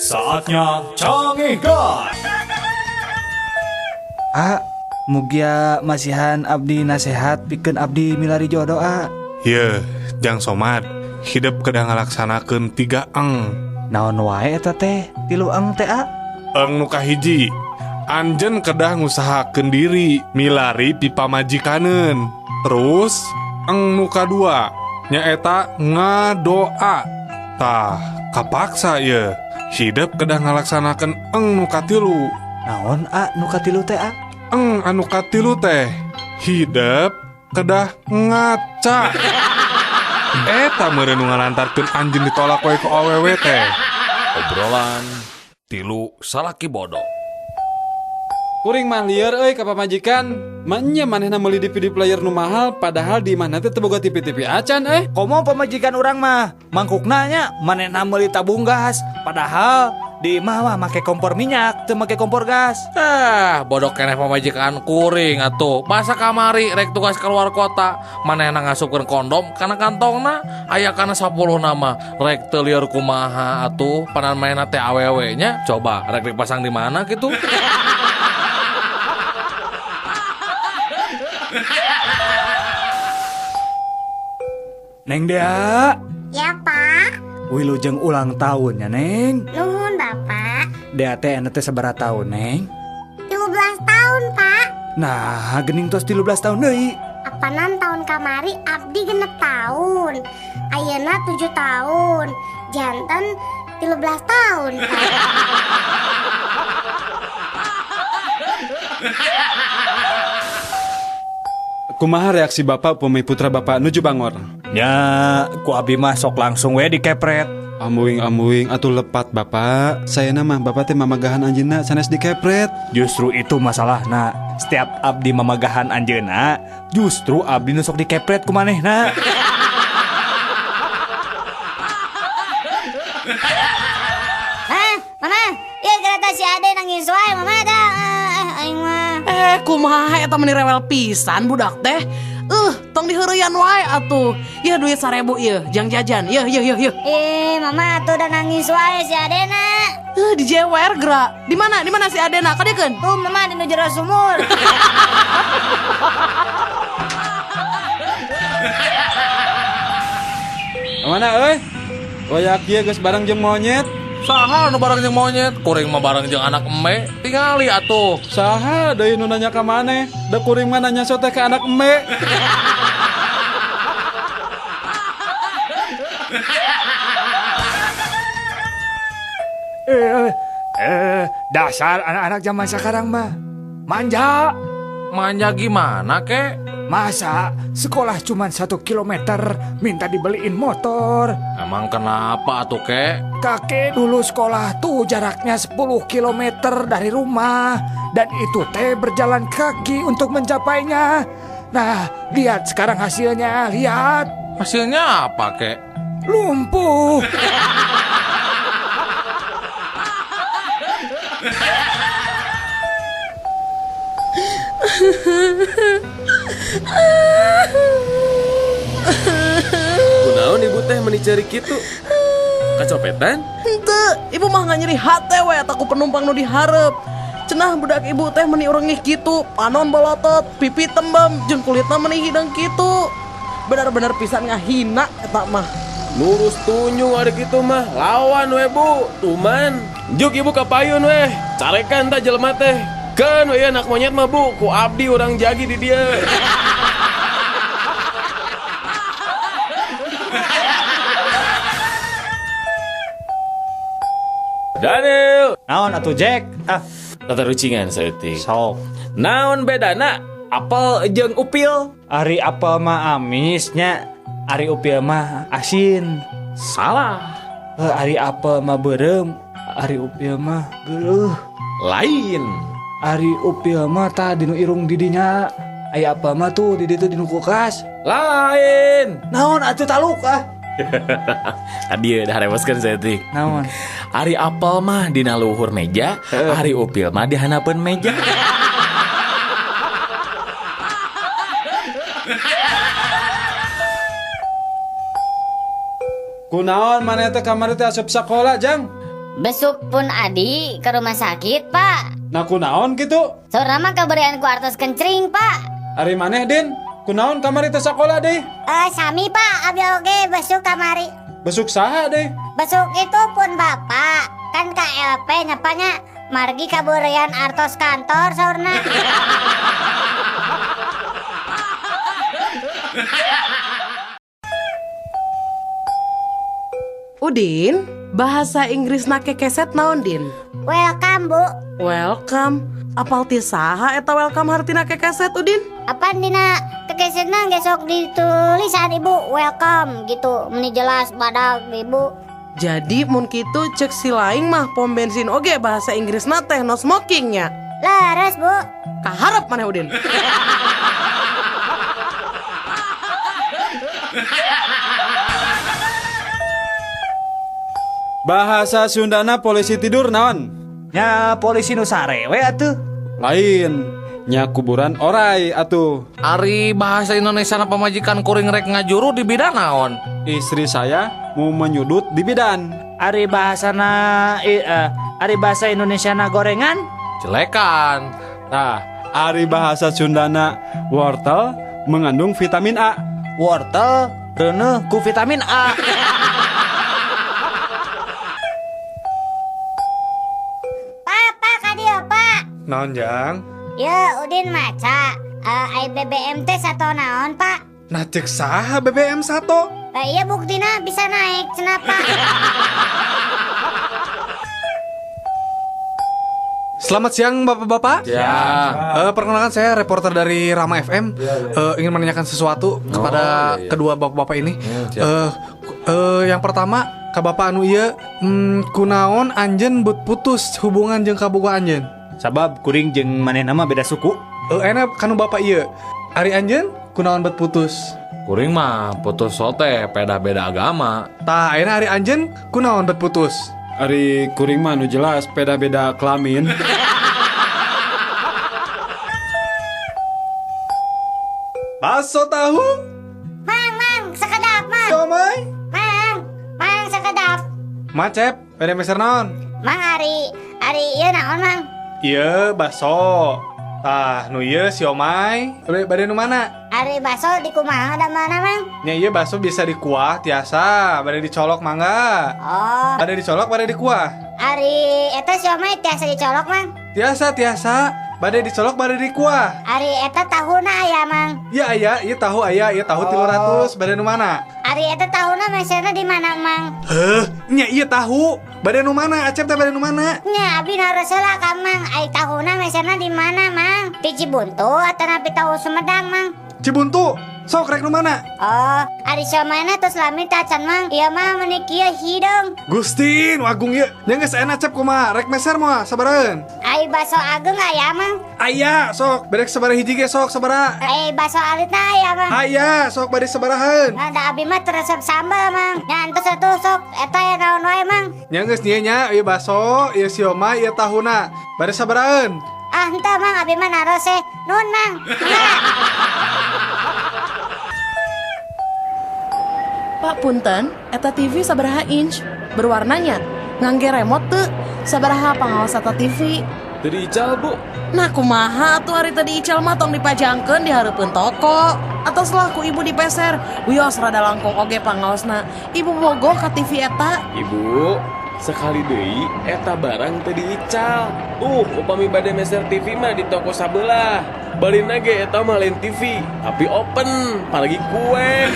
Saatnya Cangehgar. Ah, mugia masihan abdi nasehat pikeun abdi milari jodoh ah. Ye, Jang Somad, hidup kedah ngalaksanakeun 3 eng. Naon wae eta teh? 3 eng teh ah? Eng nu kahiji, anjeun kedah ngusahakeun diri milari pipamajikaneun. Terus eng nu kadua nyaeta ngadoa. Tah, kapaksa ye. Hidup kedah ngalaksanakeun eng nu katilu. Naon a nu katilu teh a? Eng anu katilu teh hidup kedah ngaca. Eta meureun nu ngalantarkeun anjeun ditolak wae ku awewe teh. Obrolan tilu salaki bodoh. Kuring mah lieur euy ka pamajikan. Manya manehna meuli DVD player nu mahal padahal di imahna teh teu boga TV-TV acan eh. Komo pamajikan urang mah mangkukna nya manehna meuli tabung gas padahal di imah mah make kompor minyak teu make kompor gas. Ah, bodoh keneh pamajikan kuring atuh. Masa kamari rek tugas keluar kota manehna ngasupkeun kondom kana kantongna aya kana 10 nama rek teu lieur kumaha atuh panan manehna teh awewe nya coba rek dipasang di mana kitu. Neng Dea. Ya, Pak. Wilujeng ulang tahun ya, Neng. Nuhun, Bapak. Dea teh anu teh sabaraha tahun, Neng? 13 tahun, Pak. Nah, gening tos 13 tahun deui. Apanan tahun kamari abdi 6 tahun. Ayeuna 7 tahun. Janten 13 tahun, Pak. Kumaha reaksi bapak upami putra bapak nuju bangor? Nya, ku abi mah sok langsung we dikepret. Ambuing-ambuing atuh lepat bapak. Sayana mah bapak teh mamagahan anjeunna sanes dikepret. Justru itu masalahna. Setiap abdi mamagahan anjeunna, justru abdi nu sok dikepret ku manehna. Hah, mama? Ieu kereta si Ade nangis wae mama dah. Aing mah. Kumaha eta meni rewel pisan budak teh. Tong diheureyan wae atuh. Yeuh duit 1000 ieu, jang jajan. Yeuh yeuh yeuh yeuh. Mama atuh udah nangis wae si Adena. Dijewer geura. Di mana? Di mana si Adena? Kadekeun? Tuh mama di nu jero sumur. Mana euy? Wayak ieu geus bareng jeung monyet. Saha nu bareng jeung monyet? Kuring mah bareng jeung anak eme. Tingali atuh. Saha deui nu nanya ka maneh? Da kuring mah nanya sote ka anak eme. Dasar anak-anak zaman sekarang mah manja. Manja gimana kek? Masa sekolah cuma 1 kilometer minta dibeliin motor? Emang kenapa tuh kek? Kakek dulu sekolah tuh jaraknya 10 kilometer dari rumah. Dan itu teh berjalan kaki untuk mencapainya. Nah, lihat sekarang hasilnya, lihat. Hasilnya apa kek? Lumpuh. Kunaon ibu teh meni cari kitu? Kacopetan? Henteu, ibu mah nggak nyeri hate we eta ku penumpang nu dihareup. Cenah budak ibu teh meni urengih kitu, panon bolotot, pipi tembem, jeung kulitna meni hideng kitu. Bener-bener pisan ngahina eta mah. Nurus tunjung ari kitu mah, lawan we bu, tuman. Juk ibu kapayun we, carekan tah jelema teh. Keun we anak monyet mah bu, ku abdi urang jagi di dieu. Daniel. Naon atuh Jack? Ah, tatarucingan saeutik. Sok. Naon bedana apel jeung upil? Ari apel mah amis nya, ari upil mah asin. Salah. Ari apel mah beureum, ari upil mah geuleuh. Lain. Ari upil mah tah dinu irung didinya. Aya apel mah tuh di ditu dinu kulkas. Lain. Naon atuh taluk ah. Tadi udah reweskeun saeutik. Naon? Ari apel mah dina luhur meja, ari upil mah di handapeun meja. Kunaon maneh teh kamari teh asup sakola, Jang? Besuk pun adi ke rumah sakit, Pak. Nah kunaon gitu? Saurna mah kaberian ku artos kencring, Pak. Ari maneh, Din? Kunaon kamari teu sakola deh? Sami, Pak, abdi oge besuk kamari. Besuk saha deh? Besuk itu pun Bapak. Kan KLP nyapanya margi kaburian artos kantor saurna. Udin, bahasa Inggrisna kekeset naon, Din? Welcome, Bu. Welcome. Apal ti saha eta welcome hartina kekeset, Udin? Apaan dina kekesetna geus sok ditulisan Ibu welcome gitu. Meni jelas badag Ibu. Jadi mun kitu cek si laing mah pom bensin oge bahasa Inggrisna teh no smoking nya. Leres, Bu. Kaharep maneh, Udin. Bahasa Sundana polisi tidur naon? Nya polisi nu sare we atuh. Lain, nya kuburan orai atuh. Ari bahasa Indonesia na pamajikan kuring rek ngajuru di bidan naon? Istri saya mau menyudut di bidan. Ari bahasana ari bahasa Indonesia na gorengan? Jelekan. Nah, ari bahasa Sundana wortel mengandung vitamin A. Wortel reuneuh ku vitamin A. Naon, Jang? Ya, Udin maca. Ai BBM teh sato naon, Pak? Nah, cek saha BBM sato? Iya buktina bisa naik, cenah, Pak. Selamat siang Bapak-bapak. Ya. Perkenalkan saya reporter dari Rama FM. Ya, ya. Ingin menanyakan sesuatu kepada kedua bapak-bapak ini. Yang pertama, ka bapak anu ieu, kunaon anjeun but putus hubungan jeung kabogoh anjeun? Sabab kuring jeung manehna mah beda suku. Enak kanu bapak ieu. Ari anjeun kunaon bet putus? Kuring mah putus sote beda-beda agama. Tah ayeuna ari anjeun kunaon bet putus? Ari kuring mah nu jelas beda-beda kelamin. Bakso tahu? Mang, mang, sekedap, mang. Siomay? Mang, mang sekedap. Macep, bade meser naon? Mang ari ieu naon, Mang? Ieu bakso. Tah, nu ieu siomay. Bade nu mana? Ari bakso di kumaha da mana, Mang? Nya ieu bakso bisa dikuah tiasa, bade dicolok mangga. Oh. Bade dicolok bade dikuah. Ari eta siomay tiasa dicolok, Mang? Tiasa, tiasa. Bade dicolok bade dikuah. Ari eta tahuna aya, Mang? Iya aya, ieu tahu aya, ieu tahu 300, bade nu mana? Ari eta tahuna meserna di mana, Mang? Heuh, nya ieu tahu. Bade nu mana? Acep teh bade nu mana? Nya abi naros heula ka Mang, ai tahuna meserna di mana, Mang? Di Cibuntu atanapi tahu Sumedang, Mang? Cibuntu. Sok rek nu mana? Oh, ari siomayna tos lami tacan, Mang. Ieu mah meuni kieu hideung. Gusti, nu agung ieu. Nya geus enak Acep kumaha? Rek meser moal sabaraheun? Ai baso ageng aya, Mang? Aya, sok. Bade sabaraha hiji ge sok sabaraha? Ai baso alitna aya, Mang? Aya, sok bade sabaraheun? Nah, da abi mah teu resep sambal, Mang. Nya entos atuh sok eta ya naon wae, Mang. Nya geus nya nya ieu baso, ieu siomay, ieu tahuna. Bade sabaraheun? Ah, henteu, Mang, abi mah naros eh. Nuhun, Mang. Pak punten, eta TV sabaraha inch? Berwarnanya ngangge remote teu? Sabaraha pangaos eta TV? Teu diical, Bu. Nah kumaha atuh ari teu diical mah tong dipajangkeun di hareupeun toko. Atos lah ku ibu dipeser. Wios rada langkung oge pangaosna. Ibu bogoh ka TV eta. Ibu, sekali deui eta barang teu diical. Tuh, upami bade meser TV mah di toko sabelah. Balina ge eta mah lain TV, tapi open, apalagi kue.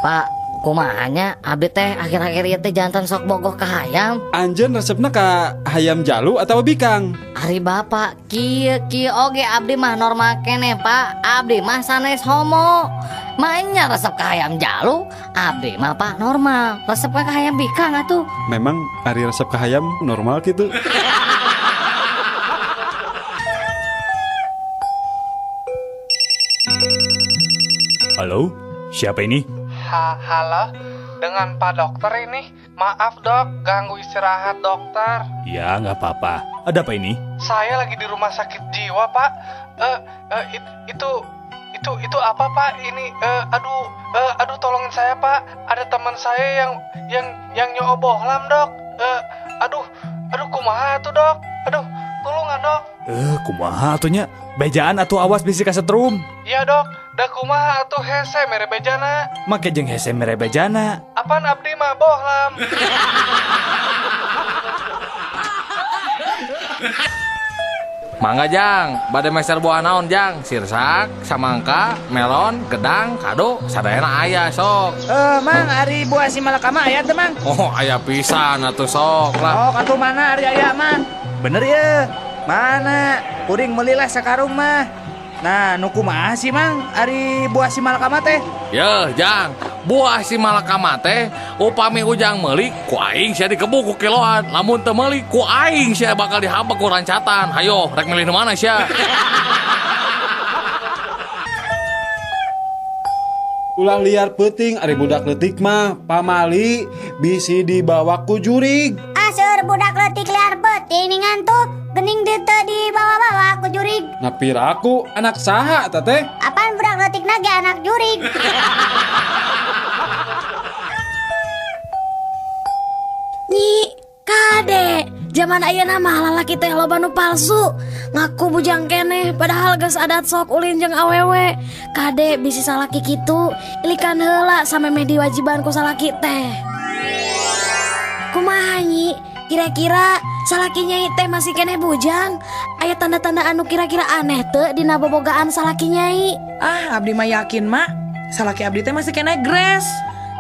Pak, kumahanya abdi teh akhir-akhir ieu teh jantan sok bogoh ka hayam. Anjeun resepna ka hayam jalu atau bikang? Ari bapak kieu kieu oge abdi mah normal keneh, Pak. Abdi mah sanes homo. Maenya resep ka hayam jalu, abdi mah Pak normal. Resep ka hayam bikang atuh. Memang ari resep ka hayam normal gitu. Halo, siapa ini? Halo, dengan Pak Dokter ini. Maaf dok, ganggu istirahat dokter. Ya, nggak apa-apa. Ada apa ini? Saya lagi di rumah sakit jiwa, Pak. Itu Itu apa Pak? Ini aduh tolongin saya Pak. Ada teman saya yang nyobohlam dok. Aduh kumaha tuh dok. Aduh, tolongan dok. Kumaha atuh nya? Bejaan atuh awas bisi kasetrum. Iya dok, da kumaha atuh hese mere bejana. Make jeung hese mere bejana. Apaan abdi mah bohlam. Mangga Jang, bade meser buah naon Jang? Sirsak, samangka, melon, gedang, kado, sadayana aya sok. Mang, ari buah si malakama aya teu Mang? Oh, aya pisan atuh sok lah. Oh, katuh mana ari aya Mang? Bener ya? Mana? Kuring melilah sakarung mah. Nah, nu kumaha sih Mang ari buah si malakama teh? Yeuh, Jang, buah si malakama teh upami ujang meuli ku aing sia digebuk ku kiloan. Lamun teu meuli ku aing sia bakal dihabek ku rancatan. Hayo, rek milih nu mana sia? Ulah liar peuting ari budak leutik mah pamali bisi dibawa ku jurig. Ah, seueur budak leutik liar peuting ningan tuh gening teu dibawa-bawa ku jurig. Nah piraku anak saha eta teh? Apaan budak leutik na ge anak jurig. Nyi, kade, zaman ayeuna mah lalaki teh loba nu palsu. Ngaku bujang keneh padahal geus adat sok ulin jeung awewe. Kade bisi salaki kitu, ilikan heula samemeh diwajiban ku salaki teh. Kumaha nyi? Kira-kira salaki nyai teh masih keneh bujang? Aya tanda-tanda anu kira-kira aneh teu dina bobogaan salaki nyai? Ah, abdi mah yakin mak, salaki abdi teh masih keneh grace.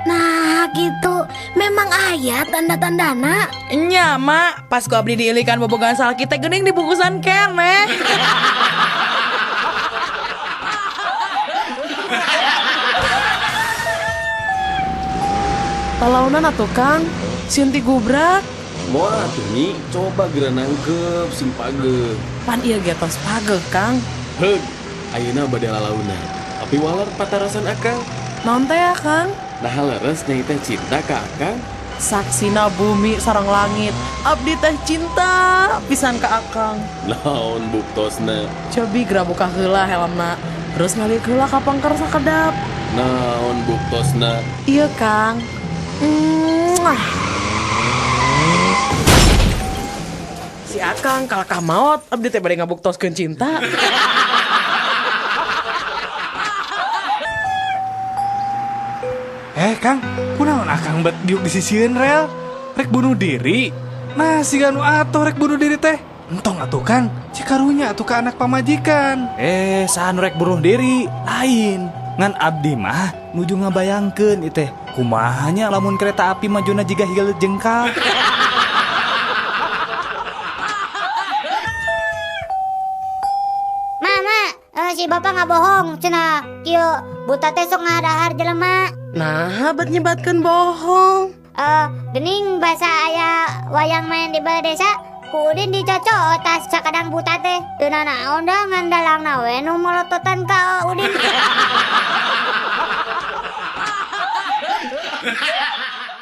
Nah gitu, memang aya tanda-tandana. Nya mak, pas ku abdi diilikan bobogaan salaki teh geuning dibungkusan keneh. Talaunan atuh Kang, sieun ti gubrak. Moal atuh Nyi, coba geura nangkep sing pageuh. Pan ieu ge tos pageuh Kang. Heug, ayeuna bade lalaunan. Tapi waler patarasan akang. Naon teh ya Kang? Nah leres nyai teh cinta ka akang. Saksina bumi sareng langit, abdi teh cinta pisan ka akang. Naon buktosna? Cobi geura buka heula helmna, terus ngaliuk heula ka pangker sakedap. Naon buktosna? Iya Kang. Mwah. Si akang kalakah maot, abdi teh bade ngabuktoskeun cinta. Kang, kunaon akang bet diuk di sisieun rel? Rek bunuh diri. Nah, siga nu atuh rek bunuh diri teh. Entong atuh Kang, cikarunya atuh ka anak pamajikan. Saha nu rek bunuh diri? Lain. Ngan abdi mah nuju ngabayangkeun ieu teh. Kumaha nya lamun kereta api majuna jiga higa jengkal. Mama, si bapak nggak bohong cenah. Kieu buta teh sok ngadahar jelema. Nah, bet nyebatkeun bohong. Gening basa aya wayang main di balai desa, ku Udin dicocok tas sakadang buta teh. Teu nanaon da ngan dalangna we nu molototan ka Udin.